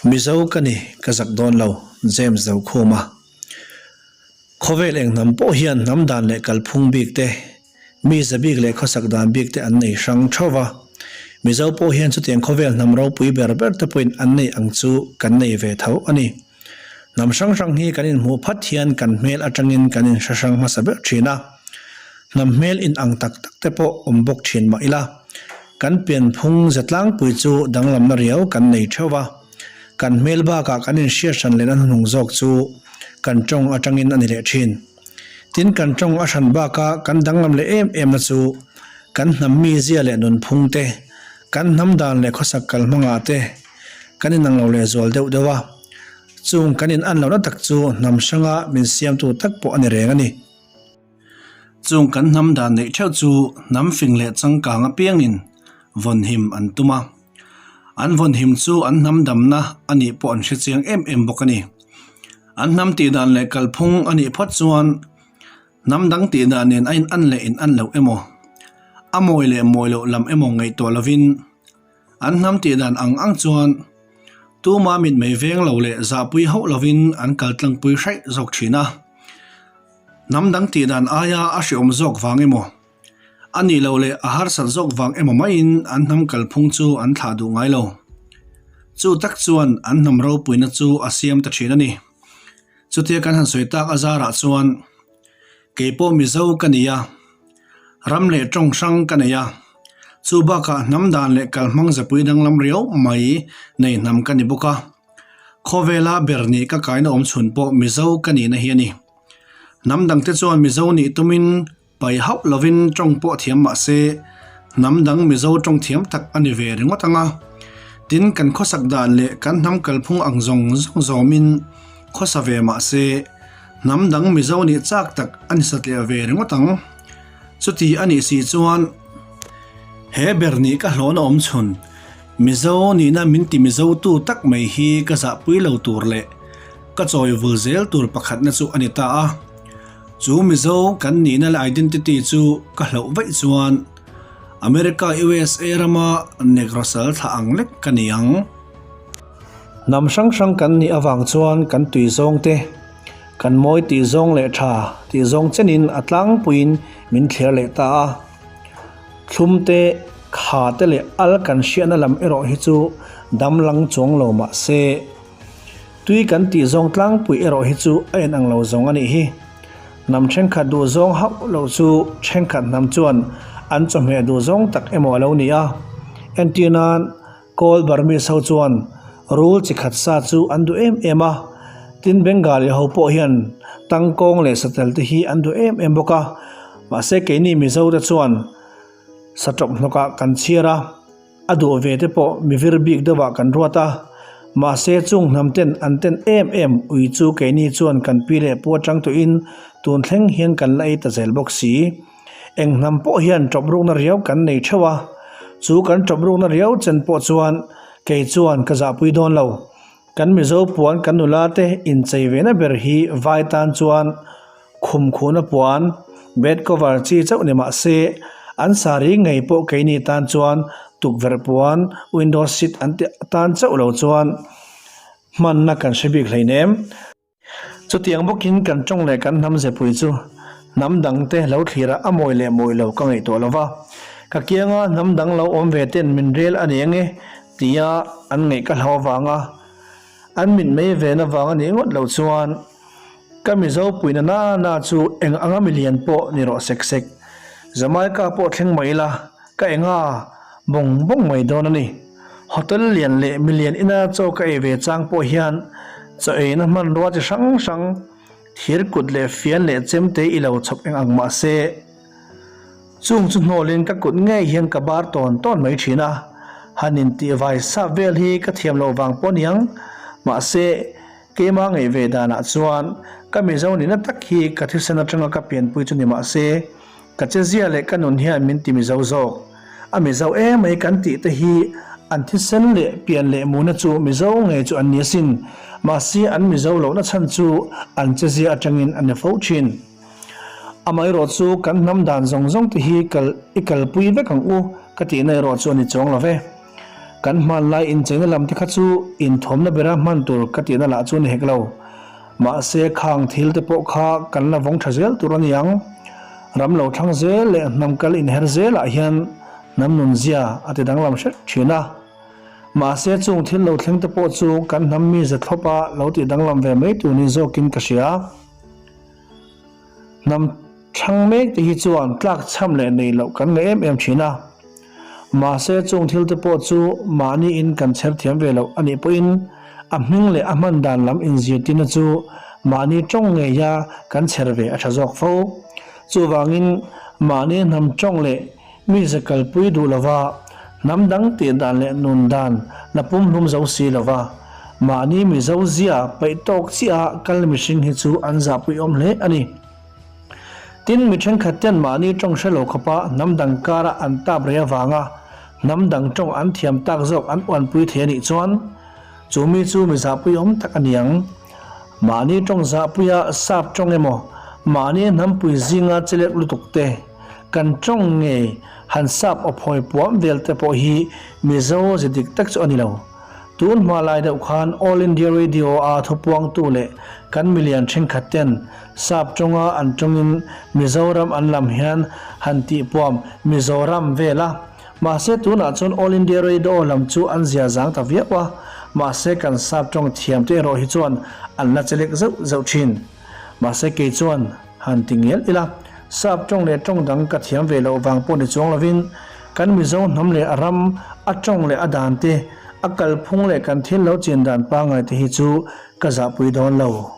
Mizo ka ni, ka zak dawn lo, James Zokhuma. Khawvel eng hnam pawh hian hnam dan leh kalphung bik te, mi za bik leh khawsak dan bik te an nei hrang theuh va. Mizo pawh hian chutiang khawvel hnam ropui ber ber te pawhin an nei ang chu kan nei ve tho a ni. Hnam hrang hrang hi kan inhmuh phat hian kan hmel atangin kan inhre hrang hmasa ber thin a. Hnam hmel inang tak tak te pawh awm bawk thin mah ila, kan pianphung ze tlangpui chu danglamna riau kan nei theuh va. Kan hmel bakah kan inhriat hran lehna hnuhnung zawk chu kan tawng atangin a ni leh thin. Tin, kan tawng a hran baka kan danglam leh em emna chu kan hnam mizia leh nunphung te, kan hnam dan leh khawsak kalhmangah te kan inang lo lehzual deuh deuh a. Chung kan in an lohna tak chu hnam hranga min siamtu tak pawh a ni reng a ni. Chung kan hnam dan neih theuh chu hnam fing leh changkang apiangin vawnhim an tum a. An vawnhim chu an hnam damna a nih pawh an hrechiang em em bawk a ni. An hnam tih dan leh kalphung a nih phawt chuan hnam dang tih dan nen a in an leh in an loh emaw, a mawi leh mawi loh lam emaw ngaihtuah lovin an hnam tih dan ang ang chuan tuma mitmei veng lo leh zahpui hauh lovin an kal tlangpui hraih zawk thin a. Hnam dang tih dan aia a hreawm zawk vang emaw, a nih loh leh a harsat zawk vang emaw maiin an hnam kalphung chu an thlah duh ngai lo. Chu tak chuan an hnam ropuina chu a siam ta thin a ni. Chutia kan han sawi tak a zarah chuan kei pawh Mizo ka ni a, ram leh tawng hrang ka nei a, chu bakah hnam dan leh kalhmang zapui danglam riau mai nei hnam ka ni bawk a. Khawvela ber nih ka kaina awm chhun pawh Mizo ka nihna hi a ni. Hnam dangte chuan Mizo nih tumin pai hauh lovin tawng pawh thiam mah se, hnam dang Mizo tawng thiam tak a ni ve ringawt ang a. Tin, kan khawsak dan leh kan hnam kalphung ang zawng zawng zawmin khawsa ve mah se, hnam dang Mizo nih chak tak a ni satliah ve ringawt ang. Chuti a nih si chuan he ber nih ka hlawhna awm chhun Mizo nihna min ti Mizo tu tak mai hi ka zahpui lo tur leh ka chawi vul zel tur pakhatna chu a ni ta a. Chu Mizo kan nihna leh identity chu ka hloh vaih chuan America USA rama Negro sal thlah ang lek ka ni ang. Hnam hrang hrang kan nih avang chuan kan tui zawng te, kan mawi tih zawng leh tha tih zawng chenin a tlangpuiin min thliar leh ta a. Thlum te, kha te leh al kan hriatna lam erawh hi chu dam lang chuang lo mah se, tui kan tih zawng tlangpui erawh hi chu a en ang lo zawng a nih hi. Hnam thenkhat duh zawng hauh loh chu thenkhat hnam chuan an chawhmeh duh zawng tak emaw a lo ni a. Entir nan Kawl Burmese ho chuan rul chi khat sa chu an duh em em a, tin Bengali ho pawh hian tangkawng leh satel te hi an duh em em bawk a, mahse keini Mizo te chuan sa tawp hnawkah kan chhiar a, a duh ve te pawh mivir bik deuhah kan ruat a, mahse chung hnam ten an ten em em ui chu keini chuan kan pi leh pu atang tawhin tun thleng hian kan la ei ta zel bawk si. Eng hnam pawh hian ṭawp rukna riau kan nei ṭheuh a, chu kan ṭawp rukna riau chen pawh chuan kei chuan ka zahpui dawn lo. Kan Mizo puan kan nula te inchei ve na ber hi vai tan chuan khum khuhna puan, bed cover chi chauh ni mah se, an sari ngei pawh keini tan chuan tukverh puan, window seat an tih atan chauh lo chuan hmanna kan hre bik hleinem. Chutiang bawkin kan tawng leh kan hnam zepui chu hnam dangte lo thlirah a mawi leh mawi lo ka ngaihtuah lo va. Ka kianga hnam dang lo awm ve ten min rel a ni ange tia an ngaih ka hlau avanga an mit mei ven avang a nih ngawt lo chuan ka Mizo puina na na chu eng anga milian pawh ni rawh sek sek. Jamaica pawh thleng mai ila Ka enga bawng bawng mai dawn a ni. Hotel lian leh milian ina chaw ka ei ve chang pawh hian chaw eina hmanrua chi hrang hrang, thir kut leh fian leh chemte i lo chhawp eng ang mah se, chung chu hnawlin ka kut ngei hian ka bar tawn tawn mai thin a, han intih vai sap vel hi ka thiam loh vang pawh niang. Mahse, keima ngaih ve danah chuan ka Mizo nihna tak hi ka thisen atanga ka pianpui chu ni mah se, Ka chezia leh ka nun hian min ti Mizo zawk. A Mizo emai kan tih te hi an thisen leh pian leh muna chu Mizo ngei chu an ni asin. Mahse an Mizo lohna chhan chu an chezia atangin a ni fo thin. Amaherawh chu kan hnam dan zawng zawng te hi kal i kalpui vek ang u ka tihna erawh chu a ni chuang lo ve. Kan hmanlai incheina lam te kha chu inthuamna bera hman tur ka tihna lah chu ni hek lo. Mahse khang thil te pawh kha kan la vawng tha zel tur a ni ang. Ram lo thlang zel leh hnam kal inher zelah hian hnam nunzia a ti danglam hret thin a. Mahse chung thil lo thleng te pawh chu kan hnam mi za thlawpa lo tih danglam ve mai tur ni zawkin ka hria. Hnam thlang mek te hi chuan tlak chham leh nei loh kan ngaih em em thin a. Mahse chung thil te pawh chu mahni in kan chher thiam ve loh a nih pawhin a hming leh a hman dan lam inzirtirna chu mahni tawng ngeia kan chher ve a tha zawk fo. Chuvangin mahni hnam tawng leh Mi ze kalpui duh lova, hnam dang tih dan leh nun dan la pumhlum zo si lova, mahni Mizo zia peih tawk chiah a kal mihring hi chu an zahpuiawm hle a ni. Tin, mi thenkhat ten mahni tawng hre lo khawpa hnam dang kara an tap rei avanga hnam dang tawng an thiam tak zawk an uanpui thei a nih chuan, Chu mi chu mi zahpuiawm tak a ni ang. Mahni tawng zahpuia sap tawng emaw, mahni hnampui zinga chelek lutuk te, kan tawng ngei han sap awphawi puam vel te pawh hi Mizo ze dik tak chu a ni lo. Tun hma lai deuh khan All India Radio a thupuangtu leh kan milian thenkhat ten sap tawnga an tawngin Mizoram an lam hian han tihpuam Mizoram vel a, Mahse tunah chuan All India Radio lam chu an zia zang ta viau a, mahse kan sap tawng thiam te erawh hi chuan an la chelek zeuh zeuh thin. Mahse kei chuan han ti ngial ila, sap tawng leh tawng dang ka thiam ve loh vang pawh ni chuang lovin kan Mizo hnam leh a ram, a tawng leh a dan te, a kalphung leh kan thil lo chin dan pangngai te hi chu ka zahpui dawn lo.